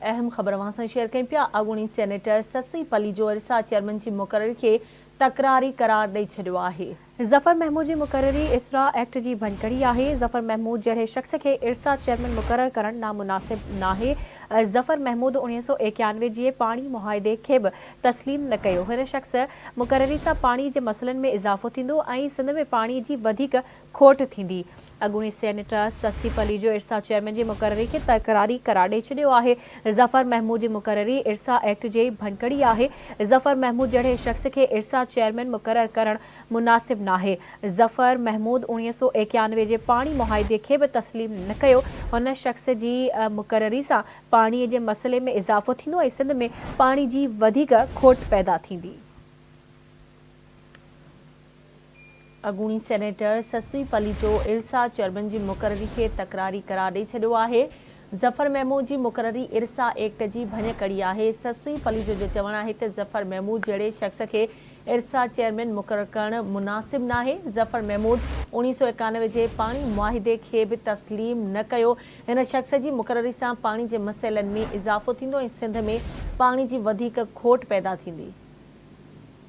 اهم خبر اوهان سان شيئر ڪيون پيا، اڳوڻي senator Sassui Palijo IRSA chairman جي مقرري کي تڪراري قرار ڏئي ڇڏيو آهي. ظفر محمود جي مقرري ارسا ايڪٽ جي ڀڃڪڙي آهي، ظفر محمود جهڙي شخص کي ارسا چيئرمين مقرر ڪرڻ نامناسب ناهي، ظفر محمود 1991 جي پاڻي معاهدي کي به تسليم نه ڪيو، هن شخص مقرري سان پاڻي جي مسئلن ۾ اضافو ٿيندو ۽ سنڌ ۾ پاڻي جي وڌيڪ کوٽ ٿيندي. اڳوڻي سينيٽر سسي پليجو ارسا چيئرمين جي مقرري کي تڪراري قرار ڏئي ڇڏيو آهي. ظفر محمود جي مقرري ارسا ايڪٽ جي ڀڃڪڙي آهي. ظفر محمود جهڙي شخص کي ارسا چيئرمين مقرر ڪرڻ مناسب ناهي. ظفر محمود 1991 جي پاڻي معاهدي کي به تسليم نه ڪيو. هن شخص جي مقرري سان پاڻي جي مسئلي ۾ اضافو ٿيندو ۽ سنڌ ۾ پاڻي جي وڌيڪ کوٽ پيدا ٿيندي. اڳوڻي senator Sassui Palijo IRSA chairman جي مقرري کي تڪراري قرار ڏئي ڇڏيو آهي. ظفر محمود جي مقرري ارسا ايڪٽ جي ڀڃڪڙي آهي. سسئي پليجو جو چوڻ آهي ته ظفر محمود جهڙي شخص کي ارسا چيئرمين مقرر ڪرڻ مناسب ناهي. ظفر محمود 1991 جي پاڻي معاهدي کي به تسليم نه ڪيو. هن شخص جي مقرري سان پاڻي جي مسئلن ۾ اضافو ٿيندو ۽ سنڌ ۾ پاڻي جي وڌيڪ کوٽ پيدا ٿيندي.